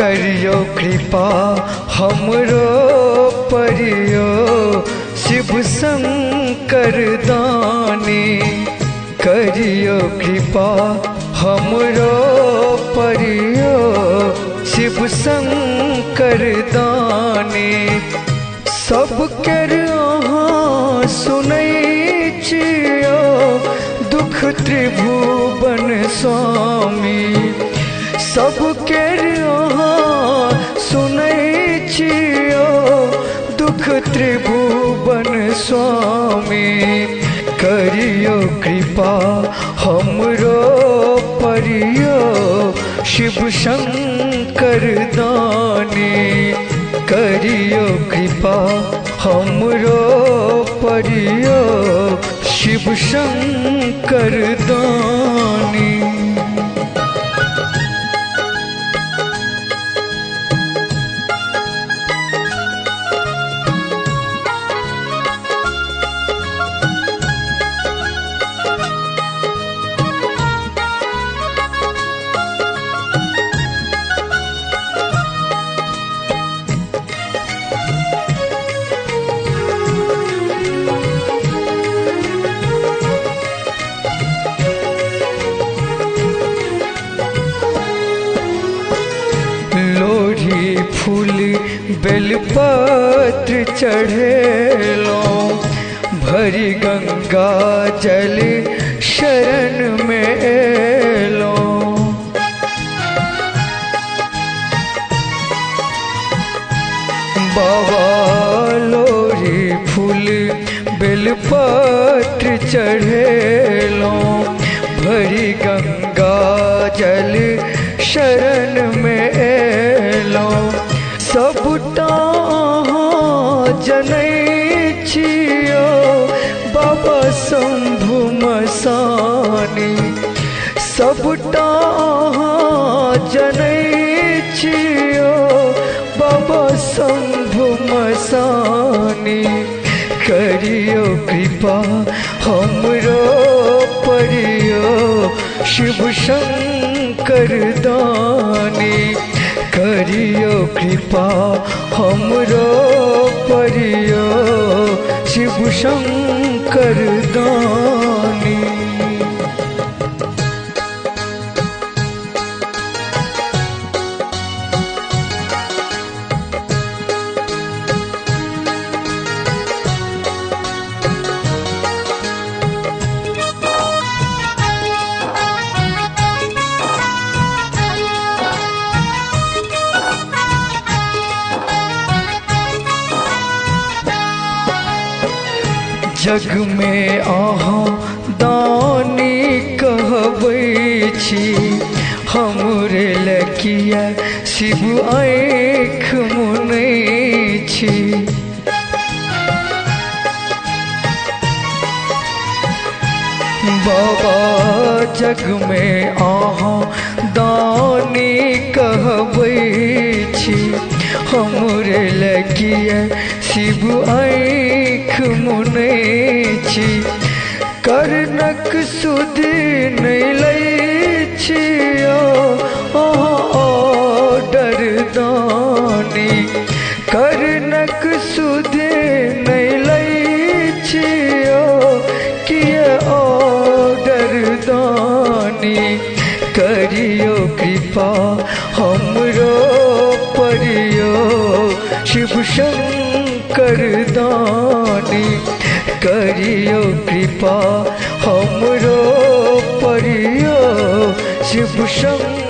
करियो कृपा हमरो परियो शिव शंकर दानी। करियो कृपा हमरो परियो शिव शंकर दानी। सब कर अहाँ सुनै छियो दुख त्रिभुवन स्वामी। सब कर अहाँ सुनै छियो दुख त्रिभुवन स्वामी। करियो कृपा हमरो परियो शिव शंकर दानी। करियो कृपा हमरो परियो शिव शंकर दानी। लोढ़ी फूल बेलपत्र चढ़ेलो भरी गंगा जल शरण में एलो। बाबा लोढ़ी फूल बेलपत्र चढ़ेलो भरी गंगा जल शरण में एलो। सबटा अहाँ जनै छियो बाबा शंभु मसानी। सबटा अहाँ जनै छियो बाबा शंभु मसानी। करियो कृपा हमरो परियो शिव शंकर दानी। करियो कृपा हमरो परियो शिव शंकर दानी। जग में अहाँ दानी कहबै छी हमरे लकिया शिव आँख मुनै छी। बाबा जग में अहाँ दानी कहबै छी हमरे लकिया शिव आँख मुनै छी। कर्णक सुधि नहि लै छियो अहाँ ऑर्डर दानी। कर्णक सुधि नहि लै छियो किया ऑर्डर दानी। करियो कृपा हमरो परियो शिव शंकर दानी। करियो कृपा हमरो परियो शिव शंकर।